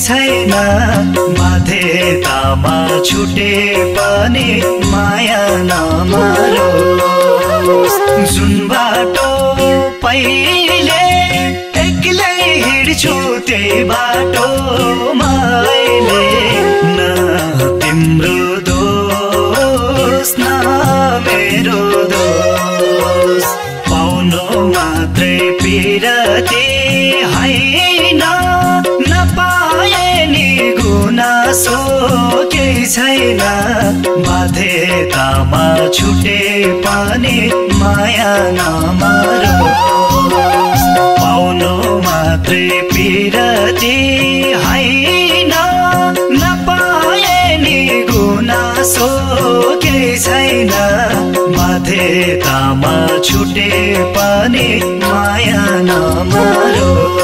छैन बाध्यतामा छुटे पनि माया नमारोस् जुन बाटो पहिले एक्लै हिँड्छु त्यही बाटो मैले न तिम्रो दोष न मेरो दोष पाउनु मात्रै पिरती हैन गुनासो केही छैन बाध्यतामा छुटे पनि माया नमारोस् पाउनु मात्रै पिरती हैन नपाए नि गुनासो केही छैन बाध्यतामा छुटे पनि माया नमारोस्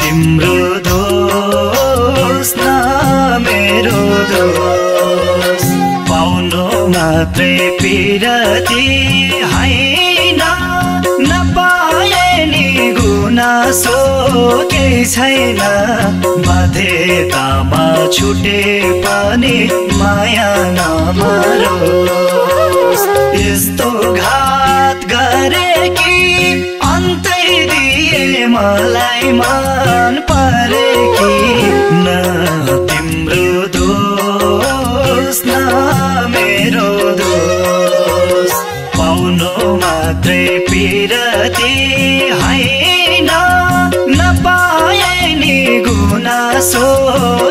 तिम्रो दोष न मेरो दोष पाउनु मात्रै पिरती हैन नपाए नि गुनासो केही छैन बाध्यतामा छुटे पनि माया नमारोस् यस्तो घात गरे कि अन्तै दिए मलाई मन परे कि न तिम्रो दोष न मेरो दोष पाउनु मात्रै पिरती हैन नपाए नि गुनासो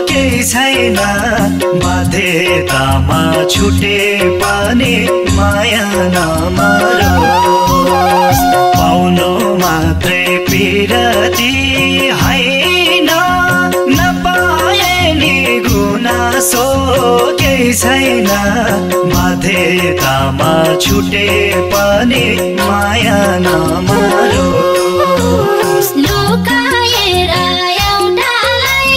केही छैन बाध्यतामा छुटे पनि माया नमारोस् पाउनु मात्रै पिरती हैन नपाए नि गुनासो केही छैन बाध्यतामा छुटे पनि माया नमारोस् लुकाएर एउटालाई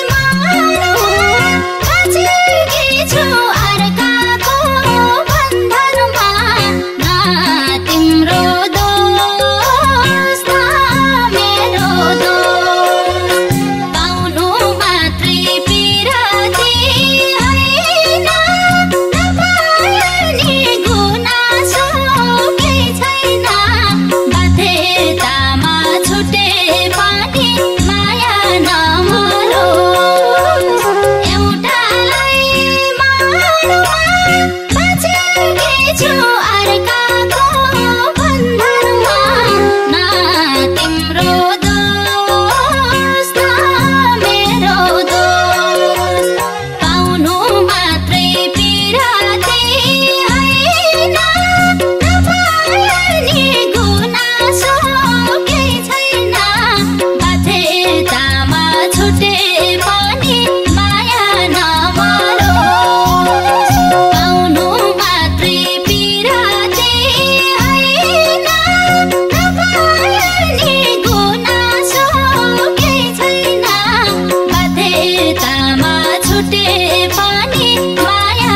मारौँ बचेकी छु अर्काको बन्धनमा न तिम्रो दोष न मेरो दोष पाउनु मात्रै पिरती हैन नपाए नि गुनासो केही छैन बाध्यतामा छुटे पनि माया नमारोस् एउटालाई मारौँ बचेकी छु अर्काको बन्धनमा न तिम्रो दोष न मेरो दोष पाउनु मात्रै पिरती हैन नपाए नि गुनासो केही छैन बाध्यतामा छुटे पनि माया नमारोस् पाउनु मात्रै पिरती हैन नपाए नि गुनासो केही छैन बाध्यतामा छुटे पनि माया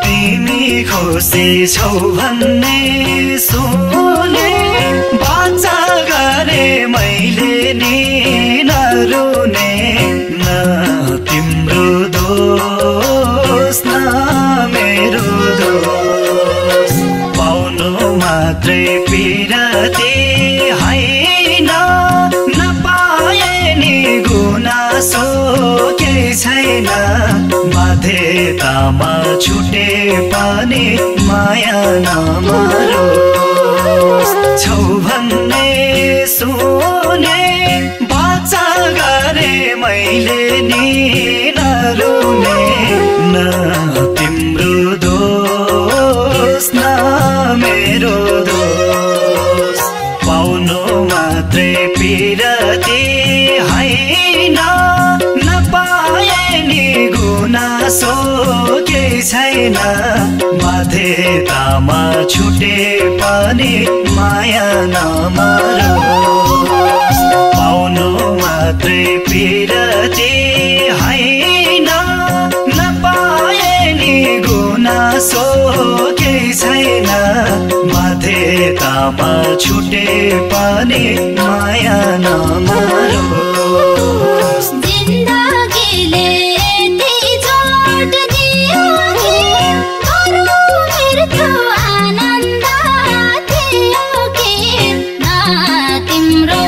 तिमी खुसी छौ भन्ने सुने बाचा गरे मैले नि नरुने न तिम्रो दोष न मेरो दोष पाउनु मात्रै पिरती हैन नपाए नि गुनासो केही छैन बाध्यतामा छुटे पनि माया नमारोस् छौ भन्ने सुने बाचा गरे मैले नि नरुने न तिम्रो दोष न मेरो दोष पाउनु मात्रै पिरती हैन नपाए नि गुनासो केही छैन बाध्यतामा छुटे पनि माया नमारोस् पाउनु मात्रै पिरती हैन नपाए नि गुनासो केही छैन बाध्यतामा छुटे पनि माया नमारोस् जिन्दगीले यति जोड दियो कि बरु मृत्यु आनन्द थियो कि न तिम्रो